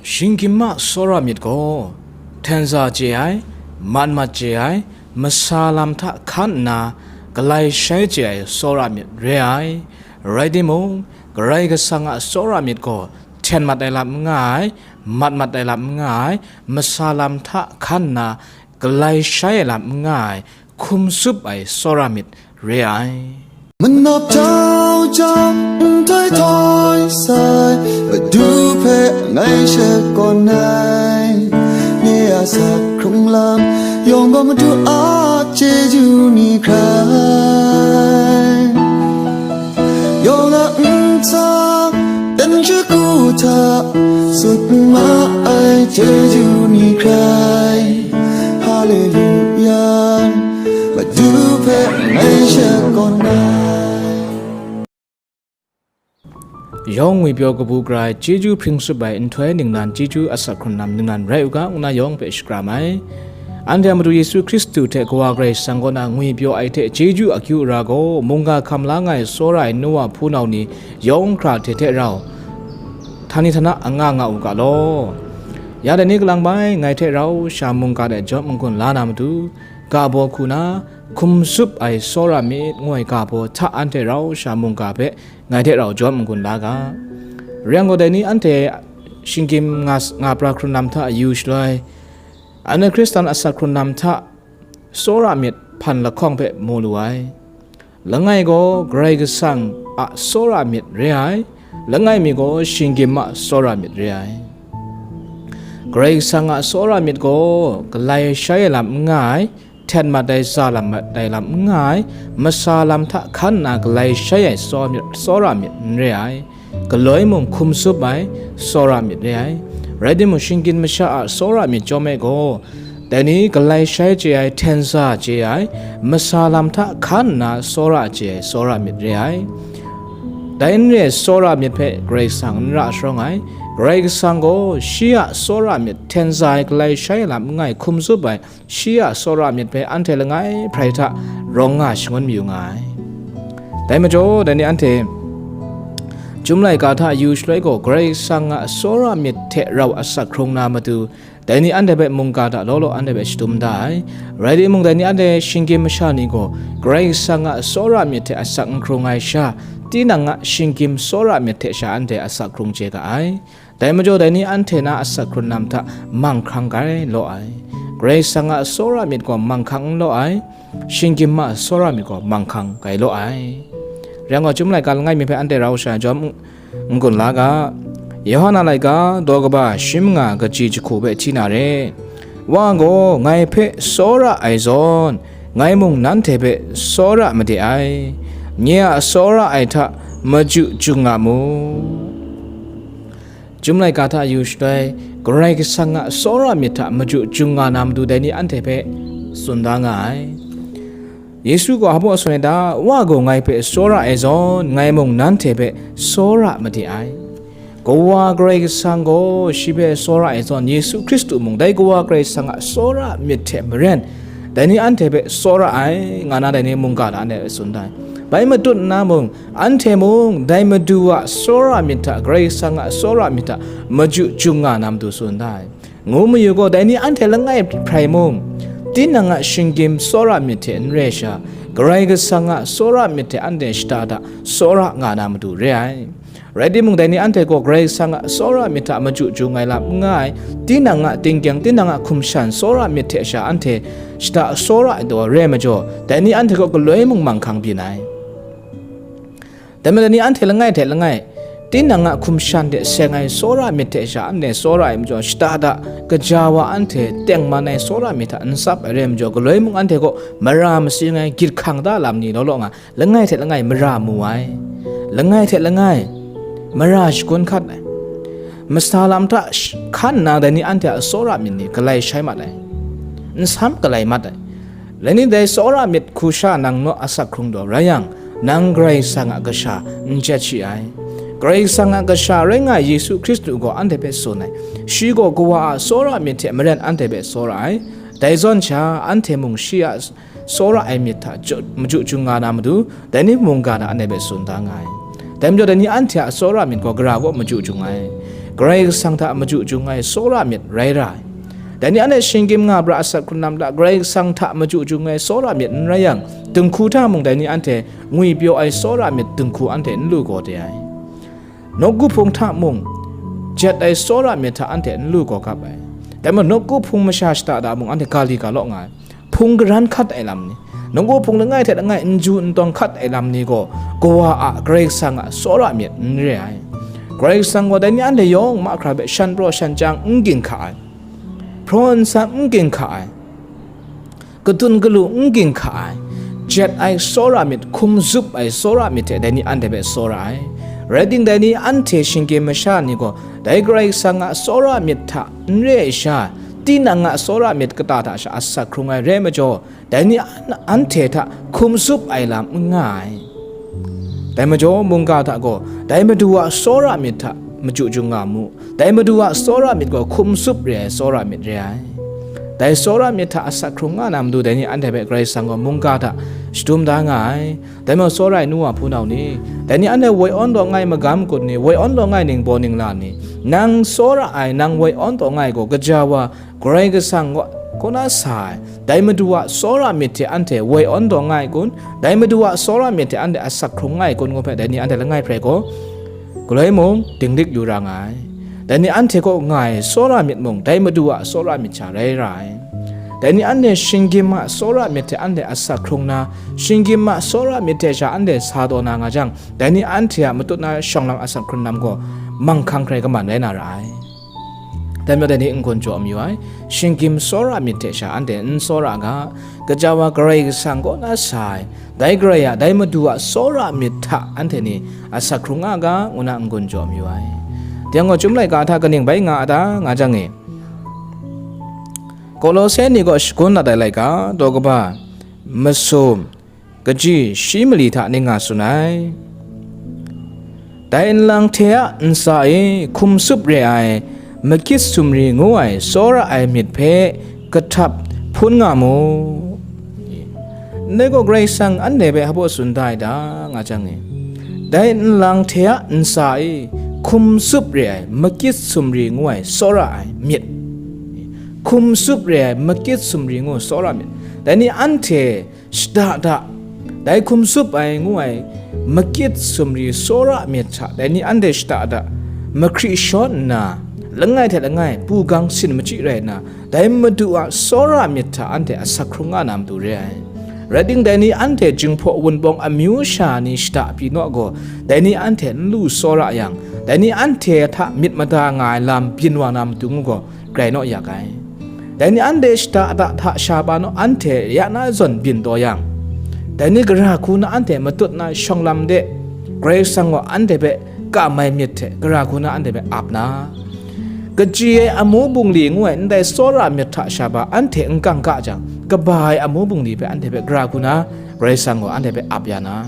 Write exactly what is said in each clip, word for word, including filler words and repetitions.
Shinggyim a tsawra myit gaw, hten za chye ai, mat mat chye ai, masa lam hta hkan nna galai shai chye ai tsawra myit re ai. Rai timung, Karai Kasang a tsawra myit gaw hten mat ai lam n nga ai, mat mat ai lam n nga ai, masa lam hta hkan nna galai shai ai lam n nga ai, hkum tsup ai tsawra myit re ai. Manawp jau jau, nhtoi htoi sai, Madu hpe ngai shakawn ai. Nye a asak hkrung lam yawng gaw Madu a chyeju ni hkrai. Yawng a ntsa, dan shagu hta, sut ma ai chyeju ni hkrai. Haleluya, Madu hpe ngai shakawn ai. Yawng ngwipyaw kabu gara ai chyeju hpring tsup ai nhtoi ningnan chyeju asak hkrun lam ningnan rai u ga, ngu na yawng hpe shakram ai. Anhte a Madu Yesu Hkristu hte Kawa Karai Kasang kaw na ngwipyaw ai hte chyeju akyu ara gaw, mungga hkam la nga ai tsawra ai nu wa hpunau ni yawng hkra hte hte rau, htani htana anga nga u ga law. Ya dai ni kalang bai, ngai hte rau sha mungga de jawm n-gun la na matu, ga baw hku na, hkum tsup ai tsawra myit ngu ai ga baw hta anhte rau sha mungga hpe ngai hte rau jawm n-gun la ga. Rai yang gaw, dai ni anhte shinggyim nga, nga pra hkrun lam hta yu shaloi, anhte Hkristan asak hkrun lam hta tsawra myit hpan lahkawng hpe mu lu ai. Langai gaw Karai Kasang a tsawra myit re ai, langai mi gaw shinggyim a tsawra myit re ai. Karai Kasang a tsawra myit gaw galai shai ai lam n nga ai, hten mat ai, za lam mat ai lam n nga ai, masa lam hta hkan nna galai shai ai tsawra myit, tsawra myit n re ai, galoi mung hkum tsup ai tsawra myit re ai. Rai timung, shinggyim masha a tsawra myit chyawm e gaw, dai ni galai shai chye ai, hten za chye ai, masa lam hta hkan nna tsawra chye ai tsawra myit re ai. Dai n re ai tsawra myit hpe Karai Kasang n ra sharawng ai. Karai Kasang gaw shi a tsawra myit, hten za ai, galai shai ai lam n nga ai, hkum tsup ai, shi a tsawra myit hpe anhte langai hprai hta rawng nga shangun mayu nga ai. Dai majaw, dai ni anhte Chyum laika hta yu shaloi gaw, Karai Kasang a tsawra myit hte rau asak hkrung na matu, dai ni anhte hpe mungga hta law law anhte hpe shadum da ai. Rai timung, dai ni anhte shinggyim masha ni gaw, Karai Kasang a tsawra myit hte asak n hkrung ai sha, tinang a shinggyim tsawra myit hte sha anhte asak hkrung chye ga ai. Dai majaw, dai ni anhte na asak hkrun lam hta manghkang grai law ai. Karai Kasang a tsawra myit gaw manghkang n law ai, shinggyim a tsawra myit gaw manghkang grai law ai. Rai yang gaw, Chyum laika langai mi hpe anhte rau sha jawm n-, n-gun la ga. Yawhan a laika, daw kaba shi manga kaji jahku hpe hti na re. Wa gaw ngai hpe tsawra ai zawn, ngai mung nanhte hpe tsawra made ai. Nye a tsawra ai hta maju jung nga mu. Chyum laika hta yu shaloi, Karai Kasang a tsawra myit hta maju jung nga na matu dai ni anhte hpe tsun da nga ai. Yesu gaw hpa baw tsun ai ta, Wa gaw ngai hpe tsawra ai zawn, ngai mung nanhte hpe tsawra made ai. Kawa Karai Kasang gaw shi hpe tsawra ai zawn, Yesu Hkristu mung dai Kawa Karai Kasang a tsawra myit hte maren, dai ni anhte hpe tsawra ai, nga na dai ni mungga hta anhte hpe tsun da ai. Bai matut nna mung, anhte mung dai Madu a tsawra myit hta, Karai Kasang a tsawra myit hta maju jung nga na matu tsun da ai. Ngu mayu gaw, dai ni anhte langai hprai mung, tinang a shinggyim tsawra myit hte n re sha, Karai Kasang a tsawra myit hte anhte shada da tsawra nga na matu re ai. Rai timung, dai ni anhte gaw Karai Kasang a tsawra myit hta maju jung ai lam n nga ai, tinang a tinggyang, tinang a hkum shan tsawra myit hte sha anhte shada tsawra ai taw re ai majaw, dai ni anhte gaw galoi mung manghkang byin ai. Dai majaw, dai ni anhte langai hte langai, tinang a hkum shan hte seng ai tsawra myit hte sha anhte tsawra ai majaw, shada da gaja wa anhte tengman ai tsawra myit hta n tsap ai re ai majaw, galoi mung anhte gaw mara masing ai, gyit hkang da lam ni law law nga, langai hte langai mara mu ai, langai hte langai mara shagun hkat ai, masa lam hta sh-, hkan nna dai ni anhte a tsawra myit ni galai shai mat ai, nsam galai mat ai. Dai ni dai tsawra myit hku sha nang naw asak hkrung taw rai yang, nang Karai Kasang a kasha n jet shi ai. Karai Kasang a kasha rai nga ai Yesu Hkristu gaw anhte hpe tsun ai, shi gaw Kawa a tsawra myit hte maren anhte hpe tsawra ai. Dai zawn sha, anhte mung shi a tsawra ai myit hta ju-, maju jung nga na matu, dai ni mungga hta anhte hpe tsun da nga ai. Dai majaw, dai ni anhte a tsawra myit gaw gara kaw maju jung ai. Karai Kasang hta machyu chyum ai tsawra myit rai ra ai. Dai ni anhte shinggyim nga pra asak hkrun lam hta Karai Kasang hta machyu chyum ai tsawra myit n rai yang, dinghku hta mung dai ni anhte ngwipyaw ai tsawra myit dinghku anhte n lu gaw de ai. Nawku hpung hta mung jet ai tsawra myit hta anhte n lu gaw gap ai. Dai majaw nawku hpung masha shada da mung anhte ga li ga law nga ai. Hpung garan hkat ai lam ni, nawku hpung langai hte langai n ju n tawng hkat ai lam ni gaw, kawa a Karai Kasang a tsawra myit n re ai. Karai Kasang gaw dai ni anhte yawng mahkra hpe shan praw shan chyang n ging hka ai, hpraw nsa n ging hka ai, kadun kalu n ging hka ai, jet ai tsawra myit, hkum zup ai tsawra myit hte dai ni anhte hpe tsawra ai. Rai ting, dai ni anhte shinggyim masha ni gaw dai Karai Kasang a tsawra myit hta n re ai sha, tinang a tsawra myit kata hta sha asak hkrung ai rai majaw, dai ni an-, anhte hta hkum zup ai lam n nga ai. Dai majaw, mungga hta gaw dai Madu a tsawra myit hta machyu chyum nga mu. Dai Madu a tsawra myit gaw hkum zup re ai tsawra myit re ai. Dai tsawra myit hta asak hkrung nga na matu, dai ni anhte hpe Karai Kasang gaw mungga hta shadum da nga ai. Dai majaw, tsawra ai nu wa hpunau ni, dai ni anhte woi awn taw nga ai magam kun ni, woi awn taw nga ai ningbaw ningla ni, nang tsawra ai, nang woi awn taw nga ai gaw, gaja wa Karai Kasang kaw, kaw na sa ai, dai Madu a tsawra myit hte anhte woi awn taw nga ai kun, dai Madu a tsawra myit hte anhte asak hkrung nga ai kun ngu hpe, dai ni anhte langai hpe gaw galoi mung dinglik yu ra nga ai. Dai ni anhte kaw nga ai tsawra myit mung, dai Madu a tsawra myit sha rai ra ai. Dai ni anhte shinggyim a tsawra myit hte anhte asak hkrung na, shinggyim a tsawra myit hte sha anhte sa taw na nga jang, dai ni anhte a matut na shawng lam asak hkrun lam gaw manghkang hkrai kaman rai na ra ai. Dai majaw dai ni n-gun jaw mayu ai, shinggyim tsawra myit hte sha anhte n tsawra ga, gaja wa Karai Kasang kaw na sa ai, dai Karai a, dai Madu a tsawra myit hta anhte ni asak hkrung nga ga, ngu na n-gun jaw mayu ai. Dai gaw, Chyum laika hta kaning bai nga a ta, nga jang e, Kolose ni kaw shagun dat ai laika, daw kaba masum, kaji shi mali hta ning nga tsun ai. Dai nlang hte a ntsa e hkum sup re ai, makyit sumri ngu ai tsawra ai myit hpe kahtap hpun nga mu. Ndai gaw Karai Kasang anhte hpe hpa tsun da ai ta, nga jang e, dai nlang hte a ntsa e hkum sup re ai, makyit sumri ngu ai tsawra ai myit, hkum sup re ai, makyit sumri ngu tsawra myit, dai ni anhte shada da, dai hkum sup ai ngu ai makyit sumri tsawra myit hta, dai ni anhte shada da, mahkri shawn nna, langai hte langai, bu gang sin machyi rai nna, dai Madu a tsawra myit hta anhte asak hkrung nga na matu re ai. Rai ting, dai ni anhte Jinghpaw Wunpawng amyu sha ni shada pyi naw gaw, dai ni anhte n lu tsawra yang, dai ni anhte hta myit mada nga ai lam byin wa na matu ngu gaw, grai naw yak ai. Dai ni anhte shada da hta sha pa naw anhte ya na zawn byin taw yang, dai ni gara hku na anhte matut na shawng lam de, Karai Kasang gaw anhte hpe kam ai myit hte gara hku na anhte hpe ap na, kaji ai amu bungli ngu ai ndai tsawra myit hta sha pa anhte n kangka jang, kaba ai amu bungli hpe anhte hpe gara hku na Karai Kasang gaw anhte hpe ap ya na.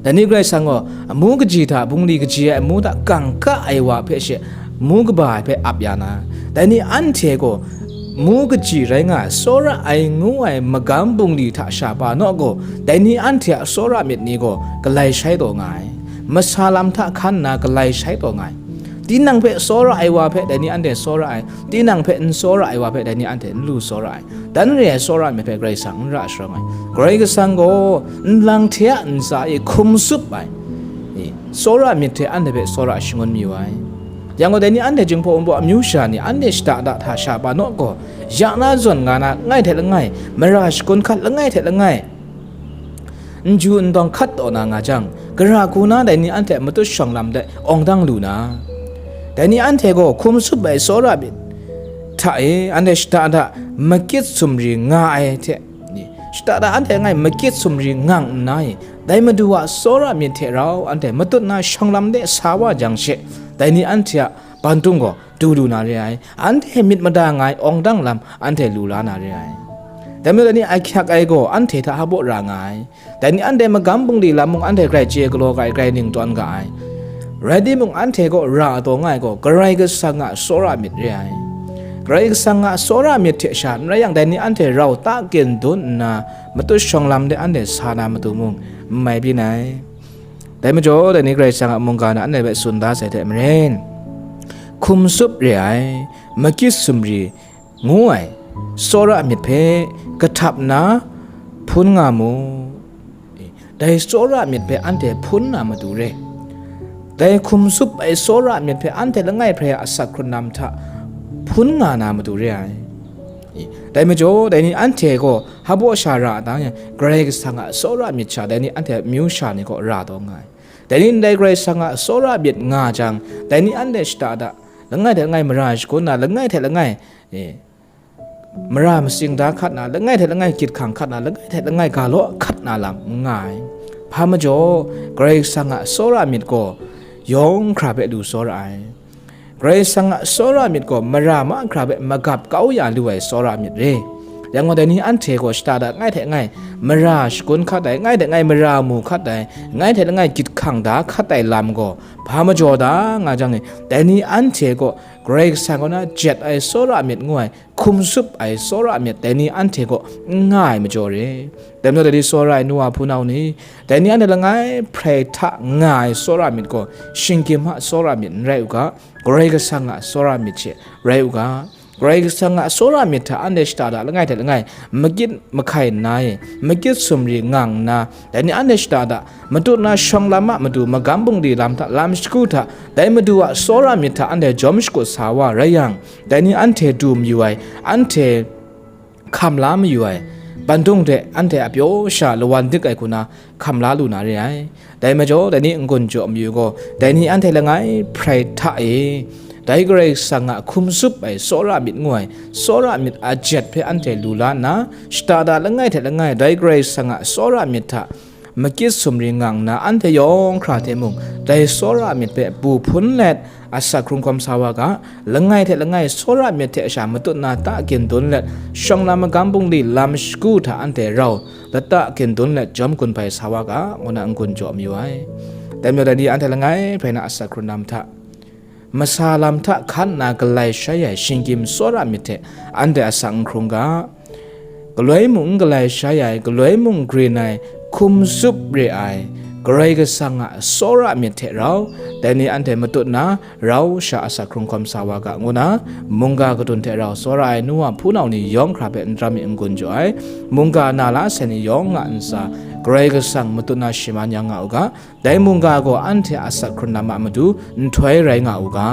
Dai ni Karai Kasang gaw amu kaji hta, bungli kaji ai amu hta kangka ai wa hpe she, mu kaba ai hpe ap ya na, dai ni anhte gaw mu kaji rai nga ai, tsawra ai ngu ai magam bungli hta sha pa naw gaw, dai ni anhte a tsawra myit ni gaw galai shai taw nga ai, masa lam hta hkan nna galai shai taw nga ai. Tinang hpe tsawra ai wa hpe dai ni anhte tsawra ai, tinang hpe n tsawra ai wa hpe dai ni anhte n lu tsawra ai. Dan re ai tsawra myit hpe Karai Kasang n ra sharawng ai. Karai Kasang gaw nlang hte a ntsa e hkum sup ai, e, tsawra myit hte anhte hpe tsawra shangun mayu ai. Yang gaw, dai ni anhte Jinghpaw Wunpawng amyu sha ni, anhte shada da hta sha pa naw gaw, ya na zawn nga na langai hte langai, mara shakun hkat langai hte langai, n ju n dawng hkat taw na nga jang, gara hku na dai ni anhte a matut shawng lam de awng dang lu na, dai ni anhte gaw hkum sup ai tsawra myit hta e anhte shada da, makyit sumri nga ai hte, ni, shada da anhte langai makyit sumri ngang nna e, dai Madu a tsawra myit hte rau anhte matut na shawng lam de sa wa jang she, dai ni anhte a bantung gaw du lu na re ai, anhte myit mada nga ai awng dang lam anhte lu la na re ai. Dai majaw, dai ni ahkyak ai gaw anhte hta hpa ra nga ai. Dai ni anhte magam bungli lam mung anhte grai chye galaw ga ai, grai ning tawn ga ai. Rai timung, anhte gaw ra taw nga ai gaw Karai Kasang a tsawra myit re ai. Karai Kasang a tsawra myit hte sha n rai yang, dai ni anhte rau ta kyin dun nna, matut shawng lam de anhte sa na matu mung n mai byin ai. Dai majaw, dai ni Karai Kasang a mungga na anhte hpe tsun da sai hte maren, hkum tsup re ai, magit sumri ngu ai tsawra myit hpe kahtap nna hpun nga mu. E, dai tsawra myit hpe anhte hpun na matu re. Dai hkum tsup ai tsawra myit hpe anhte langai hprai a asak hkrun lam hta hpun nga na matu re ai. E, dai majaw, dai ni anhte gaw hpaw sha ra a ta yang, Karai Kasang a tsawra myit sha dai ni anhte amyu sha ni gaw ra taw nga ai. Dai ni ndai Karai Kasang a tsawra myit nga jang, dai ni anhte shada da, langai hte langai mara shagun na, langai hte langai, e, mara matsing da hkat na, langai hte langai gyit hkang hkat na, langai hte langai ga law hkat na lam n nga ai. Hpa majaw, Karai Kasang a tsawra myit gaw yawng hkra hpe lu tsawra ai. Karai Kasang a tsawra myit gaw mara mahkra hpe magap kau ya lu ai tsawra myit re. Yang gaw, dai ni anhte gaw shada da, langai hte langai mara shagun hkat ai, langai hte langai mara mu hkat ai, langai hte langai gyit hkang da hkat ai lam gaw hpa majaw da nga jang e, dai ni anhte gaw Karai Kasang kaw na jet ai tsawra myit ngu ai, hkum tsup ai tsawra myit dai ni anhte kaw n nga ai majaw re. Dai majaw, dai ni tsawra ai nu wa hpunau ni, dai ni anhte langai hprai hta nga ai tsawra myit gaw, shinggyim a tsawra myit n rai u ga, Karai Kasang a tsawra myit she rai u ga. Karai Kasang a tsawra myit hta anhte shada da, langai hte langai magit mahkai nna e, magit sumri ngang nna, dai ni anhte shada da, matut na shawng lam a matu magam bungli lam hta, lam shagu hta, dai Madu a tsawra myit hta anhte jawm shakut sa wa rai yang, dai ni anhte du mayu ai, anhte hkam la mayu ai, bandung de anhte a pyaw sha lawan dik ai hku na hkam la lu na re ai. Dai majaw, dai ni n-gun jaw mayu gaw, dai ni anhte langai hprai hta e, dai Karai Kasang a hkum tsup ai tsawra myit ngu ai tsawra myit a jet hpe anhte lu la nna, shada da, langai hte langai dai Karai Kasang a tsawra myit hta magit sumri ngang nna, anhte yawng hkra hte mung dai tsawra myit hpe bu hpun let asak hkrung hkawm sa wa ga, langai hte langai tsawra myit hte sha matut na ta gindun let, shawng lam magam bungli lam shagu hta anhte rau lata gindun let jawm gun hpai sa wa ga, ngu na n-gun jaw mayu ai. Dai majaw, dai ni anhte langai hprai na asak hkrun lam hta, masa lam hta hkan nna galai shai ai shinggyim tsawra myit hte anhte asak n hkrung ga. Galoi mung n galai shai ai, galoi mung grin ai, hkum tsup re ai, Karai Kasang a tsawra myit hte rau, dai ni anhte matut na rau sha asak hkrung hkawm sa wa ga, ngu na mungga kadun hte rau tsawra ai nu wa hpunau ni yawng hkra hpe n dram mi n-gun jaw ai. Mungga na la sai ni yawng a ntsa, Karai Kasang matut na shaman ya nga u ga, dai mungga gaw anhte a asak hkrun lam a matu nhtoi rai nga u ga.